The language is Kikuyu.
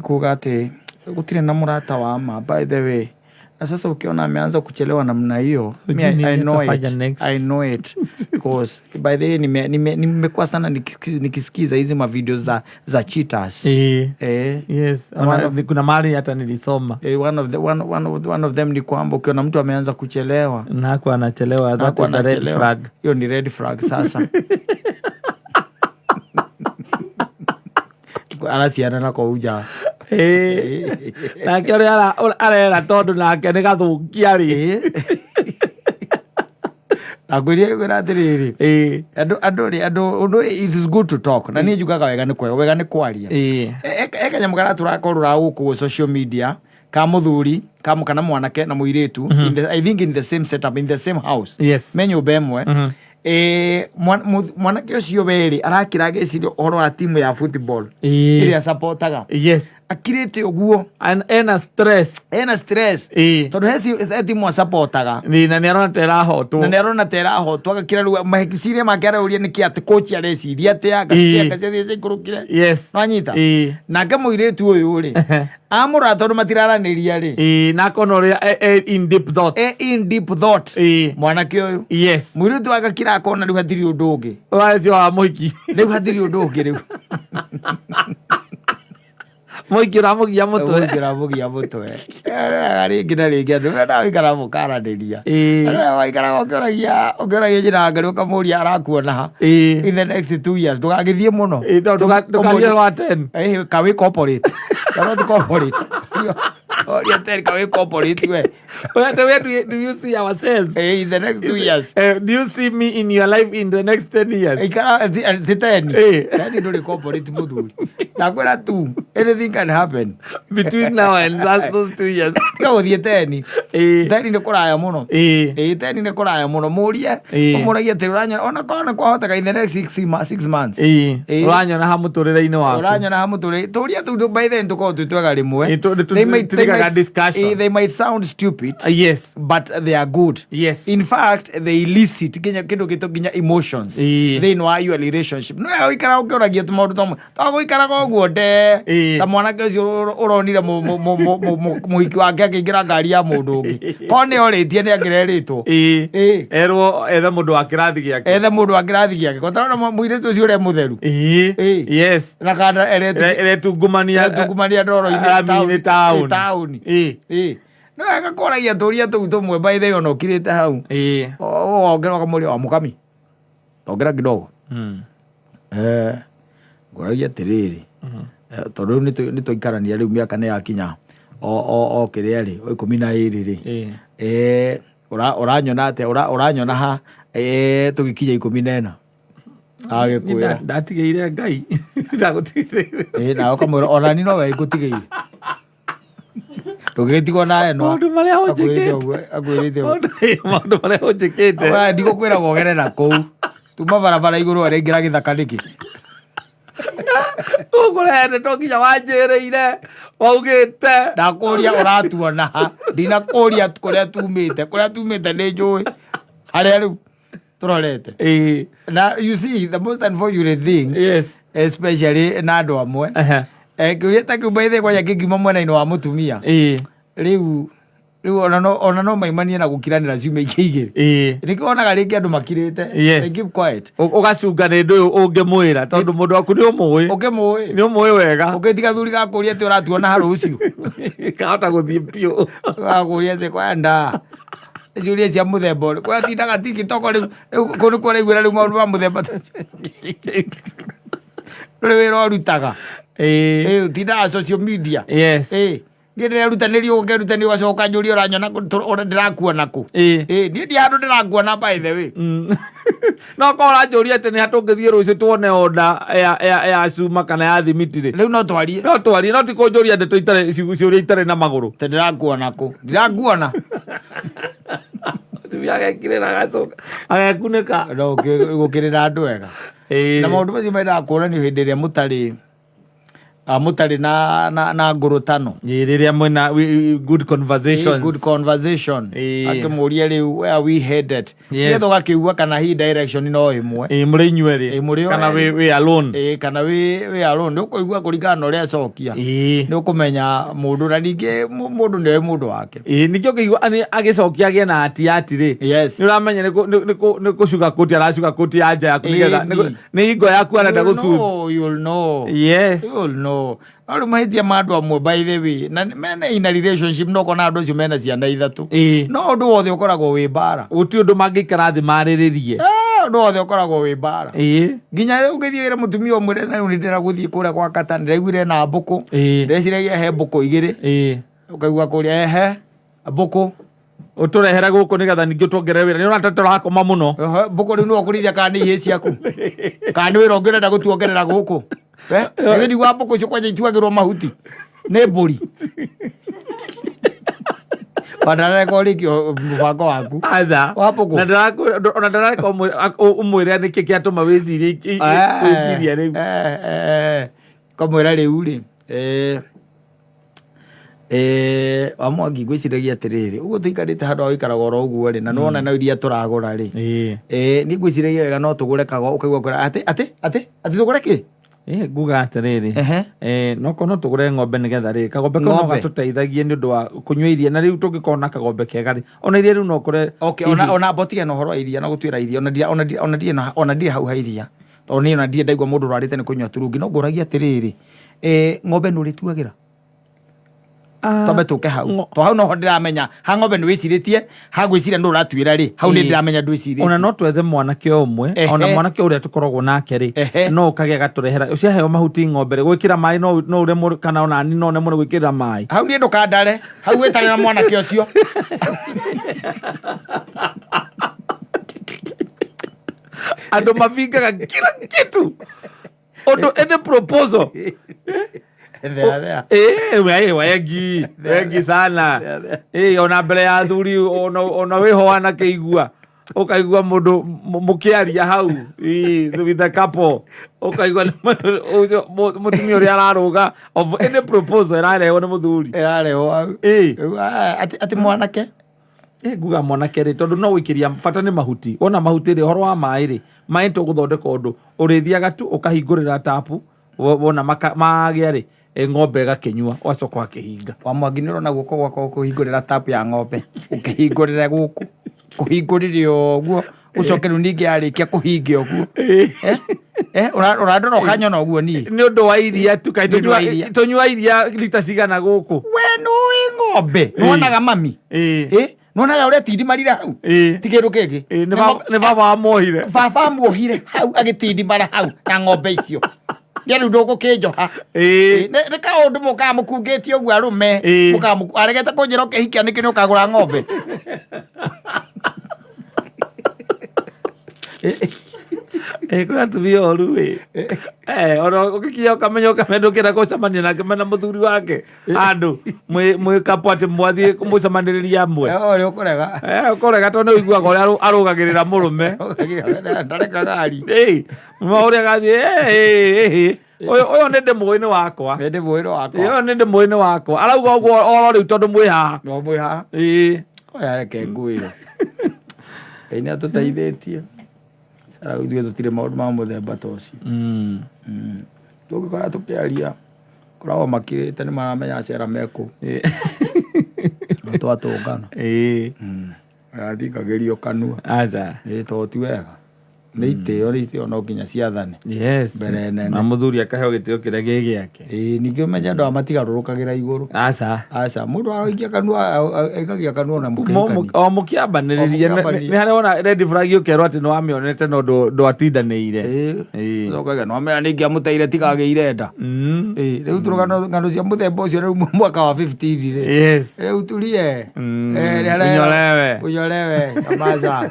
Kuga atĩ gũtirĩ na mũrata wa ma, by the way. Na sasa ukiona ameanza kuchelewa namna hiyo, me, Hujui I nini know atafanya it. next. I know it because by the way nimekuwa sana nikisikiza hizi mavideo za cheaters. Eh, Yes. Kuna mahali hata nilisoma. Eh, one of the, one, one of, one of them ni kwamba ukiona mtu ameanza kuchelewa Nako anachelewa, that hakuwa is a red anachelewa, flag. Hiyo ni red flag sasa. Araciana na kouja. Nake ũrĩa arera tondũ nake nĩ gathũkia rĩ. Nakwĩria kwĩra atĩrĩrĩ, andũ rĩ, andũ ũndũ, it is good to talk, na niĩ njugaga wega nĩ kwega, wega nĩ kwaria. E kanyamũ karĩa tũrakorũra gũkũ social media ka mũthuri kana mwanake na mũirĩtu, I think in the same setup, in the same house, me nyũmba ĩmwe. Mwanake ũcio werĩ arakĩra agĩciria ũhoro wa timu ya football ĩrĩa supportaga. Akirĩte ũguo. And ena stress. Ena stress tondũ he timu asapotaga. Na nĩ arona ta ĩrahotwo. Na nĩ arona ta ĩrahotwo, agakira rĩu meciria make arauria nĩkĩ atĩ coach areciria atĩa, ngacikia ngaciathiĩ ciikũrũkire. Nwanyita? Nake mũirĩtu ũyũ rĩ, amũrora tondũ matiraranĩria rĩ, Na akona ũrĩa in deep thoughts. E in deep thought mwanake ũyũ. Mũirĩtu agakira akona rĩu hatirĩ ũndũ ũngĩ. Ũcio wa mũiki. Rĩu hatirĩ ũndũ ũngĩ rĩu. Mũiki ũramũgia mũtwe. Ũramũgia mũtwe. Rĩngĩ na rĩngĩ andũ mena waikara mũkaranĩria. Waikaraga ũkĩũragia njĩra ya Ngai, ũkamũria arakuona ha in the next 2 years. Ndũgagĩthiĩ mũno. No, ndũkarie wa 10. Kawi corporate kana ti corporate oria ten kawi corporate we. Where do you see ourselves? In the next 2 years. Do you see me in your life in the next 10 years? Ikara ti 10. 10 ndũrĩ corporate, mũthuri, ndakwĩra tu anything can happen between now and those 2 years. Tiga gũthiĩ 10. 10 nĩ kũraya mũno. Ĩĩ, 10 nĩ kũraya mũno. Mũrie, ũmũragie atĩ ũranyona ona korwo nĩ kwahoteka in the next 6 months. Ũranyona ha mũtũrĩre-inĩ waku? Ũranyona ha mũtũrĩre? Tũria tu, by then tũkorwo twĩ twega rĩmwe. Tũtigaga discussion. They might sound stupid, but they are good. In fact, they elicit nginya kĩndũ gĩtũ nginya emotions thĩinĩ wa your relationship. No ũikara ũkĩũragia tũmaũndũ tamwe tagũikaraga ũguo nde ta mwanake ũcio ũronire mũhiki wake akĩingĩra ngari ya mũndũ ũngĩ, korwo nĩ orĩtie nĩ angĩrerĩtwo. Erwo ethe mũndũ wa kĩrathi gĩake. Ethe mũndũ wa kĩrathi gĩake, kotarona mũirĩtu ũcio ũrĩa mũtheru. Na kana Eretungumania. Eretungumania ndoro-inĩ. Rami-inĩ taũni. Taũni. No wega kũragia tũria tũu tũmwe, by the way, ona ũkirĩte hau. Wongera ũkamũria wa mũkami ongera kidogo. Ngũragia atĩrĩrĩ, tondũ rĩu nĩ twaikarania rĩu, mĩaka nĩ yakinya o kĩrĩa rĩ, o 12 rĩ. Ũranyona atĩa? Ũranyona ha tũgĩkinya 14? Agĩkwĩra, Ndatigĩire Ngai, ndagũtigĩire. Nawe ũkamwĩra ona ni nowe ngũtigĩire, ndũgĩtigwo na eno. Maũndũ marĩa Akwĩrĩte ũnjĩkĩte. ũguo, akwĩrĩte ũguo. Maũndũ marĩa ũnjĩkĩte. Oya, ndigũkwĩra wogerera kũu tuma barabara igũrũ araingĩra gĩthaka nĩkĩ? Ũkũrehe to nginya wanjĩrĩire waugĩte. Ndakũria ũratuona ha, ndinakũria kũrĩa tumĩte. Kũrĩa tumĩte nĩ njũĩ, harĩa rĩu tũrorete. Na you see the most unfortunate thing, especially na andũ amwe, kĩũria ta kĩu by the way kwanja kĩngiuma mwena-inĩ wa mũtumia, rĩu ona no maimanie na gũkiranĩra ciumia ingĩ 2. Nĩkĩo wonaga rĩngĩ andũ makirĩte. They keep quiet. Ũgacunga nĩ ndũ ũyũ ũngĩmwĩra tondũ mũndũ waku nĩ ũmũĩ. Ũkĩmũĩ. Nĩ ũmũĩ wega. Ũkĩtiga thuri gakũria atĩ ũratuona ha rũciũ. Kahota gũthiĩ biũ. Gakũria atĩ kwenda ciũria cia mũthemba ũrĩkũ, atindaga TikTok rĩu rĩu kũu nĩkuo ũraiguĩra rĩu maũndũ ma mũthemba ta ndũrĩ wĩra ũrutaga. Ũtindaga social media. Niĩ ndĩrerutanĩria ũguo, ngerutanĩria, ũgacoka njũria ũranyona kũ- ũrĩa ndĩrakuona kũ. Niĩ ndi handũ ndĩrakuona, by the way. No korwo ũranjũria atĩ nĩ ha tũngĩthiĩ rũciũ tuone onda ya cuma kana ya thimiti rĩ, rĩu no twarie. No twarie, no ti kũnjũria ndeto itarĩ ciũria itarĩ na magũrũ. Atĩ ndĩrakuona kũ, ndirakuona. Mũtumia agekirĩra agacoka agekunĩka. No gũkĩrĩra andũ wega. Na maũndũ macio mendaga kuonanio hĩndĩ ĩrĩa mũtarĩ Mũtarĩ na ngũrũtano. Ĩ, rĩrĩa mwĩna good conversations. Good conversation. Akĩmũria rĩu, where are we headed? Nĩgetha ũgakĩigua kana hi direction no ĩmwe. Ĩ, mũrĩ inyuerĩ. Ĩ, mũrĩ o Kana erĩ. wĩ alone. Ĩ, kana wĩ alone, nĩ ũkũigua kũringana na ũrĩa acokia. Nĩ ũkũmenya mũndũ, na ningĩ mũndũ nĩoĩ mũndũ wake. Ĩ, ningĩ ũkĩigua agĩcokia agĩe na ati ati rĩ, nĩ ũramenya nĩ kũcuga kũti aracuga kũti ya nja yaku nĩgetha nĩ hingo yaku arenda You'll gũcu know, you'll know. You'll know. No rĩu mahĩtia ma andũ amwe, by the way, na mena in a relationship, no kona andũ acio mena ciana ithatũ, no ũndũ wothe ũkoragwo wĩ mbara. Gũtirĩ ũndũ mangĩikara thĩ marĩrĩrie. Ũndũ wothe ũkoragwo wĩ mbara. Nginya rĩu ũngĩthiĩ wĩre mũtumia ũmwĩre, na rĩu nĩ ndĩrenda gũthiĩ kũrĩa kwa kata, ndĩraiguire na mbũkũ, ndĩreciragia he mbũkũ igĩrĩ, ũkaigua kũrĩa, ehe, mbũkũ. Ũtũrehere gũkũ nĩgetha ningĩ ũtuongerere wĩra, nĩ ũrata tũrakoma mũno. Ehe, mbũkũ rĩu nĩwe ũkũrĩithia kana nĩ ihĩĩ ciaku kana nĩ wĩra ũngĩ ũrenda gũtuongerera gũkũ? Nĩ ndigua mbũkũ icio kwanja ituagĩrwo mahuti nĩ mbũri bandarekorĩkio mũbango waku Aca. wa mbũkũ. Na ona ndarareka ũmwĩre nĩkĩ kĩatũma wĩcirie wĩcirie rĩu. Kamwĩra rĩu rĩ, wa Mwangi, ngwĩciragia atĩrĩrĩ, ũguo tũikarĩte handũ ha gũikaraga oro ũguo rĩ, na nĩwona no iria tũragũra rĩ, niĩ ngwĩciragia wega no tũgũre kago. Ũkaigua kwĩra atĩ tũgũre kĩ? Nguga atĩrĩrĩ, no korwo no tũgũre ng'ombe nĩgetha rĩ kagombe kau no Ng'ombe. gatũteithagie nĩ ũndũ wa kũnyua iria, na rĩu tũngĩkorwo na kagombe kega rĩ, ona iria rĩu no kũre. Okay, ona mbotige na ũhoro wa iria na gũtuĩra iria, ona ndirĩ ona ndirĩ ona ndirĩ na ona ndirĩ hau ha iria, tondũ niĩ ona ndirĩ ndaigua mũndũ ũrwarĩte nĩ kũnyua turungi. No ngũragia atĩrĩrĩ, ng'ombe nĩ ũrĩtuagĩra? Twambe tũke hau, to hau noho ndĩramenya ha ng'ombe nĩ wĩcirĩtie, ha ngwĩciria nĩ ũratuĩra rĩ, hau nĩ ndĩramenya ndwĩcirĩtie. Ona no twethe mwanake o ũmwe, ona mwanake ũrĩa tũkoragwo nake rĩ, no ũkagĩa gatũrehera ciaheo mahuti ng'ombe rĩ, gwĩkĩra maĩ no ũremwo, kana ona ni no nemwo nĩ gwĩkĩrĩra maĩ. Hau niĩ ndũkandare hau, wĩtane na mwanake ũcio. Andũ mabingaga kila kitu, ũndũ any proposal. Thea, thea. Wengi wengi sana. Ona mbere ya athuri, ona wĩho anakĩigua, ũkaigua mũndũ mũkĩaria hau, with the couple, ũkaigua ũcio mũtumia ũrĩa ararũga of any proposal ĩrarehwo nĩ mũthuri. Ĩrarehwo hau. Rĩu, atĩ mwanake. Nguga mwanake rĩ, tondũ no gũikĩria bata nĩ mahuti, wona mahuti rĩ, ũhoro wa maĩ rĩ, maĩ tũgũthondeka ũndũ ũrĩthiaga tu ũkahingũrĩra tapu, wona magĩa rĩ, ng'ombe ĩgakĩnyua, ũgacoka ũgakĩhinga. Wa Mwangi, nĩ ũrona guoko gwakwa kũhingũrĩra tapu ya ng'ombe, ũkĩhingũrĩre gũkũ, kũhingũrĩre ũguo, ũcoke rĩu ningĩ yarĩkia kũhingia ũguo. Ũrandora ũkanyona ũguo niĩ. Nĩ ũndũ wa iria tu kaĩ? Nĩ ũndũ wa iria. Tũnyua iria lita cigana gũkũ? We nũĩ ng'ombe, nĩwonaga mami? Nĩwonaga ũrĩa tindimarire hau? Ti kĩndũ kĩngĩ. Nĩ baba wamuohire. Baba muohire hau, agĩtindimara hau na ng'ombe icio. Nĩ rĩu ndũgũkĩnjoha. Nĩ kaũndũ mũkaga mũkungĩtie ũguo arũme. Mũkaga aregete kũnjĩra ũkĩhikia nĩkĩ nĩ ũkagũra ng'ombe. Kũrĩ atumia oru ĩ. Ona ũgĩkinya ũkamenya ndũkĩenda gũcemania nake mena mũthuri wake handũ mwĩ couple, atĩ mwathiĩ mũcemanĩrĩria amwe. Ũrĩa ũkũrega. Ũkũrega tondũ nĩ ũiguaga ũrĩa arũgagĩrĩra mũrũme. Ndarekaga ari. Ma ũrĩa agathiĩ, "Ũyũ nĩ ndĩmũĩ nĩ wakwa." Nĩ ndĩmũĩ wakwa. Ũyũ nĩ ndĩmũĩ nĩ wakwa, arauga ũguo oro rĩu tondũ mwĩ haha. No mwĩ haha. Oya, reke ngwĩre, Ngai nĩ atũteithĩtie. Sara, ithuĩ tũtirĩ maũndũ ma mũthemba ta ũcio. Tũngĩkora tũkĩaria koragwo makirĩte, nĩ maramenya acera mekũ. No twatũngana arathikagĩrio kanua. Aca. Tondũ ti wega, nĩ itĩo, nĩ itĩo, no nginya ciathane mbere nene. Na mũthuri akaheo gĩtĩo kĩrĩa gĩ gĩake. Ningĩ ũmenye andũ aya matigarũrũkagĩra igũrũ. Aca. Aca, mũndũ aroikia kanua, aikagia kanua na mũkĩhikania. O mũkĩambanĩrĩria. O mũkĩambanĩrĩria. Nĩ harĩa wona red flag, ũkerwo atĩ nĩ wamĩonete no ndwatindanĩire. Ũcokaga nĩwamenya nĩ ingĩamũteire tigagĩire nda. Rĩu tũrũgano ng'ano cia mũthemba ũcio rĩu mwaka wa 15 rĩ. Rĩu tulie. Unyolewe. Unyolewe, nyamaza.